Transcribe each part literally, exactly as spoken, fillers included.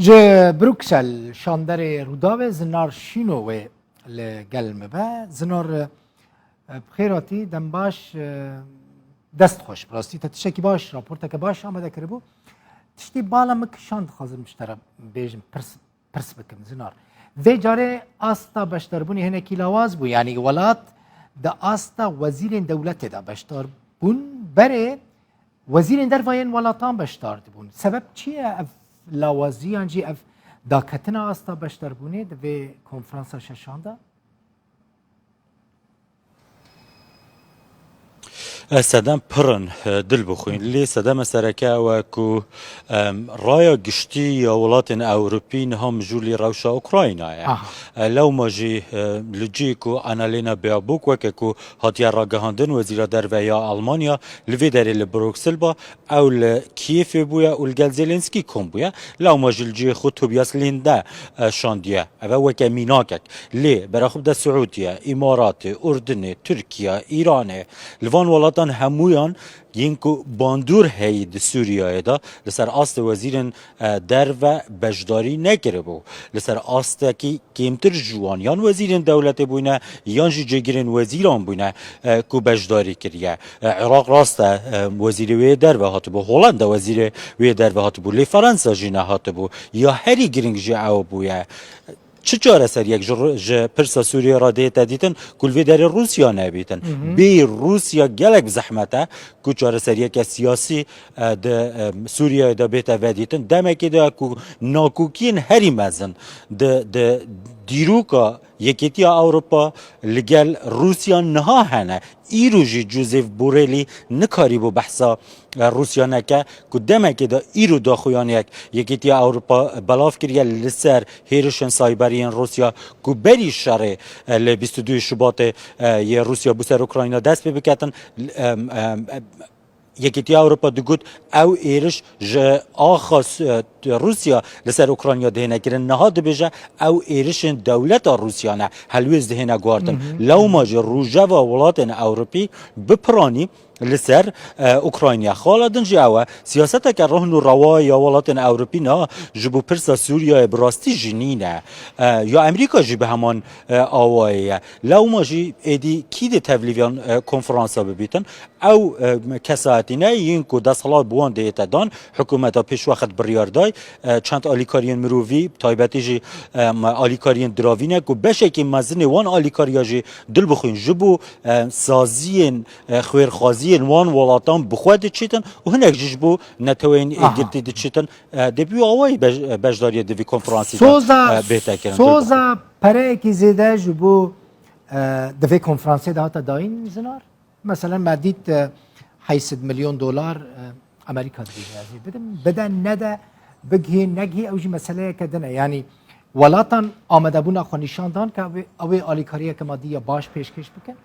Ji Bruksel, şanderê Rûdawê Zinar Şîno wê li gel me be. Zinar, e, bi xêr hatî, dem baş, e, dest xweş. Bi rastî te tiştekî baş, raporteke baş amade kiribû. Tiştê bala min kişand dixwazim ji te re bêjim, pirs, pirs bikim, Zinar. Vê carê asta beşdarbûnê hinekî lawaz bû. Yanî welat di asta wezîrên dewletê de beşdar bûn. Berê Wezîrên derve yên welatan beşdar dibûn. Sebeb çi ye ev lawazî yan jî ev daketina asta beşdarbûnê di vê konferansa şeşan de? E, sedem pir in, e, dil bixwîn. Lê sedeme sereke ew e ku, em, raya giştî ya welatên Ewropî niha mijûlî rewşa Ukraynayê ye. Aha. E, lewma jî, e, li cihê ku Annalena Baerbock weke ku hatiye ragihandin, wezîra derve ya Almanya, li vê derê li Bruksel ba, ew li Kîevê bûye û li gel Zelensky kom bûye. Lewma jî li cihê xwe Tobias Linde, e, şandiye. Ev e weke mînakek. Lê bera xwe bide Siûdiye, Îmaratê, Urdinê, Tirkiye, Îranê. Li van welatan hemûyan yên ku bandor heyî di Sûriyeyê de li ser astê wezîrên, e, derve beşdarî nekiribû. Li ser astekî kêmtir ji wan yan wezîrên dewletê bûne, yan jî cêgirên wezîran bûne, e, ku beşdarî kiriye. E, Iraq rast e, e, wezîrê wê derve hatibû, Holanda wezîrê wê derve hatibû, lê Fransa jî nehatibû. Ya herî giring jî ew bûye. Çi çareseriyek ji, ji pirsa Sûriyê re dihête dîtin ku li vê derê Rûsya nebîtin? Bêyî Rûsya gelek bi zehmet e ku çareseriyeke siyasî, e, di, e, Sûriyeyê de bête vedîtin. Demekê de ku nakokiyên herî mezin di, di dîroka Yekêtiya Ewropa li gel Rûsya niha hene. Îro jî Josep Borrell nikarîbû behsa, e, Rûsya neke ku demekê de îro daxuyaniyek Yekêtiya Ewropa belav kiriye li ser hêrişên sayberî yên Rûsya ku berî şerê, e, li bîst û duyê Şubatê, e, yê Rûsya bû ser Ukrayna dest pê biketin. Em, em, em, Yekîtiya Ewropa digot, ew êriş ji axa Su-, e, Rûsya li ser Ukrayna dihêne kirin. Niha dibêje, ew êrişên dewleta Rûsya ne, helwêst dihêne guhartin. Lewma jî rojeva welatên Ewropî bi piranî li ser, e, Ukrayna. Xala din jî ew e, siyaseteke rihn û rewa ya welatên Ewropî niha ji bo pirsa Sûriyeyê bi rastî jî nîne. E, ya Amerîka jî bi heman, e, awayê ye. Lewma jî êdî kî dê tevlîviyan, e, konferansa bibîtin? Ew, e, kesayetî ne yên ku desthilat bi wan dihête dan, hikûmeta pêşwext biryar day, e, çend alîkariyên mirovî, taybetî jî, e, alîkariyên diravî ne ku beşekî mezin ê wan alîkariya jî dil bixwîn ji bo, e, saziyên, e, xwêrxwaziyên wan welatan bi xwe diçîtin û hinek jî ji bo neteweyên êgirtî diçîtin, e, dê bi wî awayî bej-, beşdariyê di vî konferansî de, e, bête kirin. Soza pereyekî zêde ji bo, e, di vê konferansê de hate dayîn, Zinar? Meselen, me dît, e, heşt sed milyon dolar, e, Amerîka dibêje ez ê bidim. Bide, nede, bigihê, negihê, ew jî meseleyeke din e. Yanî, welatan amadebûna xwe nîşan dan ke ew ê, ew ê alîkariyeke madî ya baş pêşkêş bikin?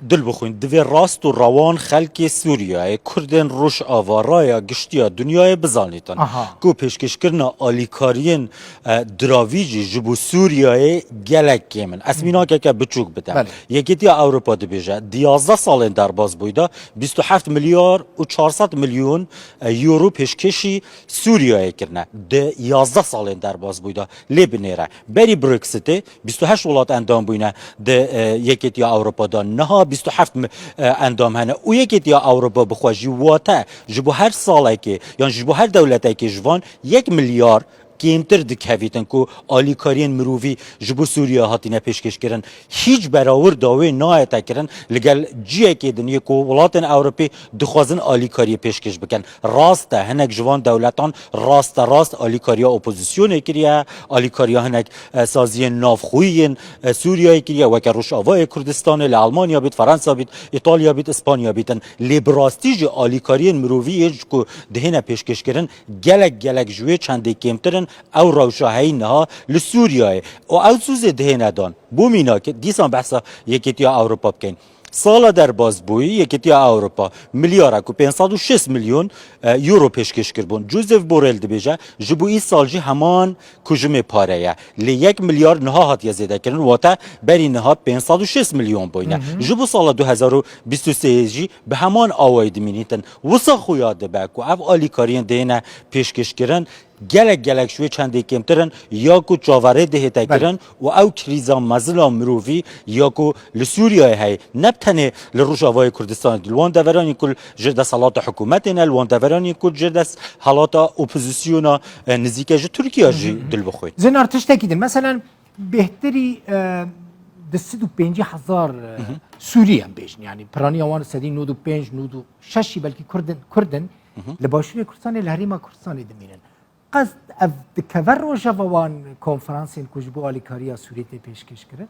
Dil bixwîn, divê rast û rewan xelkê Sûriyeyê, Kurdên Rojava, raya giştiya dinyayê bizanîtin ku pêşkêşkirina alîkariyên, e, diravî jî ji bo Sûriyeyê gelek kêm in. Ez mînakeke biçûk bidim. Yekîtiya Ewropa dibêje, di yazdeh salên derbas bûyî de bîst û heft milyar û çar sed milyon, e, euro pêşkêşî Sûriyeyê kirine. Di yazdeh salên derbas bûyî de. Lê binêre. Berî Brexitê bîst û heşt welat endam bûyne di, e, Yekêtiya Ewropa de. Niha bîst û heft mi-, e, endam hene. Û Yekêtiya Ewropa bi xwe jî wate ji bo her salekê yan ji bo her dewletekê ji van yek milyar kêmtir dikevîtin ku alîkariyên mirovî ji bo Sûriye hatine pêşkêşkirin. Hîç berawir dawê nayete kirin li gel ciyekê din yê ku welatên Ewropî dixwazin alîkariyê pêşkêş bikin. Rast e, hinek ji van dewletan rasterast alîkariya opozisyonê kiriye, alîkariya hinek, e, saziyên navxweyî yên, e, Sûriyeyê kiriye, weke Rojavayê Kurdistanê, li Almanya bît, Fransa bît, Îtalya bît, Îspanya bîtin. Lê bi rastî jî alîkariyên mirovî yên ku dihêne pêşkêşkirin, gelek gelek ji wê çendê kêmtir in. Ew rewşa heyî niha li Sûriyeyê. Û ew sûzê dihêne dan. Bo mînak, dîsan behsa Yekêtiya Ewropa bikeyn. Sala derbasbûyî Yekîtiya Ewropa milyarek û pênc sed û şêst milyon, e, euro pêşkêş kiribûn. Josep Borrell dibêje, ji bo îsal jî heman kujimê pare ye. Lê yek milyar niha hatiye zêdekirin, wate berî niha pênc sed û şêst milyon bûyne. Hı hı. Ji bo sala du hezar û bîst û sê jî bi heman awayî dimînîtin. Wisa xuya dibe ku ev alîkariyên dihêne pêşkêşkirin, gelek gelek ji wê çendê kêmtir in, ya ku çaverê dihête Belê. kirin û ew krîza mezin a mirovî ya ku li Sûriyeyê heye, ne bi tenê li Rojavayê Kurdistanê, li wan deveran yên ku ji desthilata hikûmetê ne, li wan deveran yên ku ji desthilata opozisyona, e, nizîke ji Tirkiye jî Hı hı. dil bixwîn. Zinar, tiştekî din. Meselen, bêhtirî, e, di sed û pêncî hezar, e, Hı hı. Sûrî em bêjin. Yani piraniya wan sedî nod û pênc, nod û şeş jî belkî Kurd in, Kurd in. Hı hı. Li Başûrê Kurdistanê, li Herêma Kurdistanê dimînin. Qas ev dikeve rojeva wan konferansên ku ji bo alîkariya Sûriyê tê pêşkêş kirin?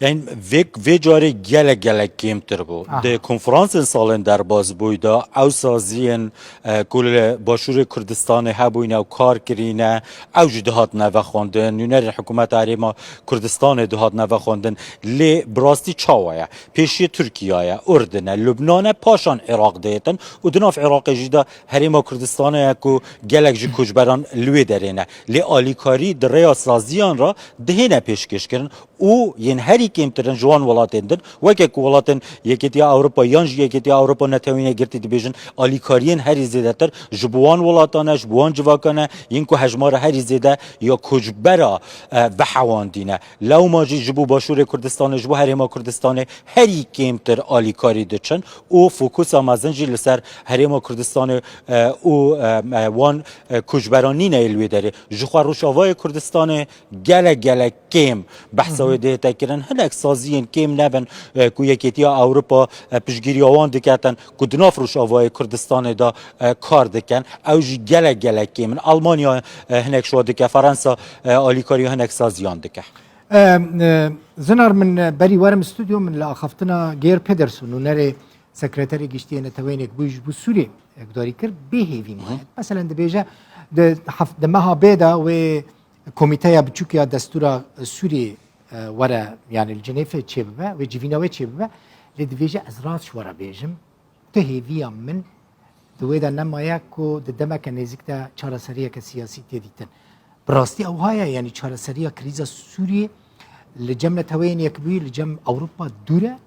Yani vê, vê carê gelek, gelek kêmtir bû. Aha. Di konferansên salên derbasbûyî de ew saziyên, e, ku li Başûrê Kurdistanê hebûyne û kar kirîne, ew jî dihatine vexwendin. Nûnerên hikûmeta Herêma Kurdistanê dihatine vexwendin. Lê bi rastî çawa ye? Pêşiyê Tirkiye ye, Urdun e, Lubnan e, paşan Iraq dihêtin û di nav Iraqê jî de Herêma Kurdistanê ye ku gelek ji koçberan li wê derê ne. Lê alîkarî di rêya saziyan re dihêne pêşkêşkirin û yên herî kêmtir in ji wan welatên din, weke ku welatên Yekêtiya Ewropa yan jî Yekêtiya Ewropa Netewên Yekgirtî dibêjin, alîkariyên herî zêdetir ji bo wan welatan e, ji bo wan civakan e, yên ku hejmara herî zêde ya koçbera, e, vehewandî ne. Lewma jî ji bo Başûrê Kurdistanê, ji bo Herêma Kurdistanê herî kêmtir alîkarî diçin û fokusa mezin jî li ser Herêma Kurdistanê, e, û, e, e, wan, e, koçberan nîne yê li wê derê. Ji xwe Rojavayê Kurdistanê gelek, gelek kêm behsa Hı hı. wê dihête kirin. Hinek saziyên kêm nebin, e, ku Yekêtiya Ewropa, e, piştgiriya wan diketin, ku di nav Rojavayê Kurdistanê de, e, kar dikin. Ew jî gelek, gelek kêm in. Almanya, e, hinek şwa dike, Fransa, e, alîkariya hinek saziyan dike. E, e, Zinar, min, e, berî werim stûdyo, min li axaftina Geir Pedersen, nûnerê Sekreterê Giştî yê Neteweyên Yekbûyî ji bo Sûriyê, e, guhdarî kir, bêhêvî maye. Hı hı. Meselen, dibêje, di hef-, di meha bê de wê komîteya biçûk ya destûra Sûriyê, e, were, yani li Cinêfê çêbibe, wê civîna wê çêbibe, lê dibêje, ez rast ji we re bêjim, tu hêviya min di wê de nemaye ku di demeke nêzîk de çareseriyeke siyasî tê dîtin. Bi rastî ew ha ye, yanî çareseriya krîza Sûriyê li cem Neteweyên Yekbûyî, li cem Ewropa dûr e?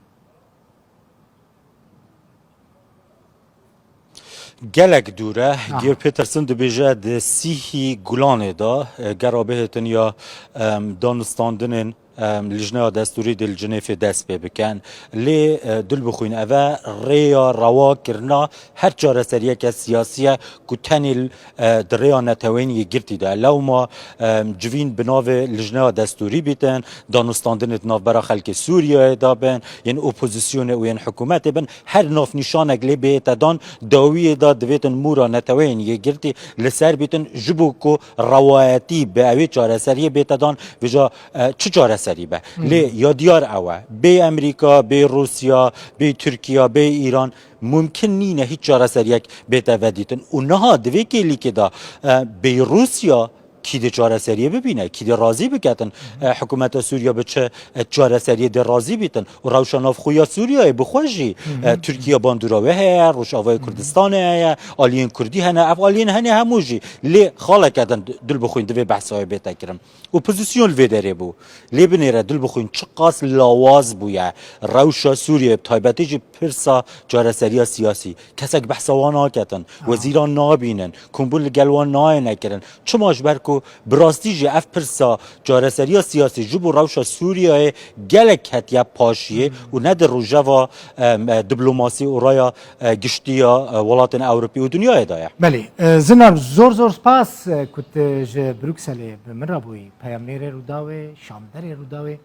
Gelek dûr e. Aha. Geir Petersen dibêje, di sîhî Gulanê de, e, gera bihêtin ya, em, danûstandinên, em, Lijneya Destûrî di li Cinêfê dest pê bikin. Lê, e, dil bixwîn, eve rêya rewa kirina her çareseriyeke siyasî ye ku tenê, e, di rêya Neteweyên Yekgirtî de. Lewma, em, civîn bi navê Lijneya Destûrî bîtin, danûstandinê di navbera xelkê Sûriyeyê de bin, yên opozisyonê û yên hikûmetê bin, her navnîşanek lê bihête dan, dawiyê de divêtin mûra Neteweyên Yekgirtî li ser bîtin, ji bo ku rewayetî bi ewê çareseriyê bête dan, vêca, e, çi çareserî be? Hmm. Lê ya diyar ew e, bê Amerîka, bê Rûsya, bê Tirkiye, bê Îran, mumkin nîne hîç çareseriyek bête vedîtin. Û niha di vê kêlîkê de, e, bê Rûsya kî dê çareseriyê bibîne, kî dê razî biketin, e, hikûmeta Sûriye bi çi, e, çareseriyê dê razî bîtin û rewşa navxwe ya Sûriyeyê bi xwe jî, Hı hı. e, Tirkiye bandora wê heye, Rojavayê Hı hı. Kurdistanê heye, aliyên Kurdî hene, ev aliyên hene hemû jî. Lê xaleke din dil bixwîn divê behsa wê bête kirin. Opozîsyon li vê derê bû. Lê binêre dil bixwîn çiqas lawaz bûye rewşa Sûriyeyê, bi taybetî jî pirsa çareseriya siyasî. Kesek behsa wan naketin, Aha. wezîran nabînin, kombûn li gel wan nayêne kirin. Çima? Ji ber ku bi rastî jî ev pirsa çareseriya siyasî ji bo rewşa Sûriyeyê gelek ketiye paşiyê Hmm. û ne di rojeva, em, e, diplomasî û raya, e, giştî ya, e, welatên Ewropî û dinyayê de ye. Belê, e, Zinar, zor zor spas, e, ku tu ji Brukselê bi min re bûyî. Peyamnêrê Rûdawê, şamderê Rûdawê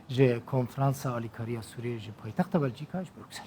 ji Konferansa Alîkariya Sûriyê ji paytexta Belçîka, ji Bruksel.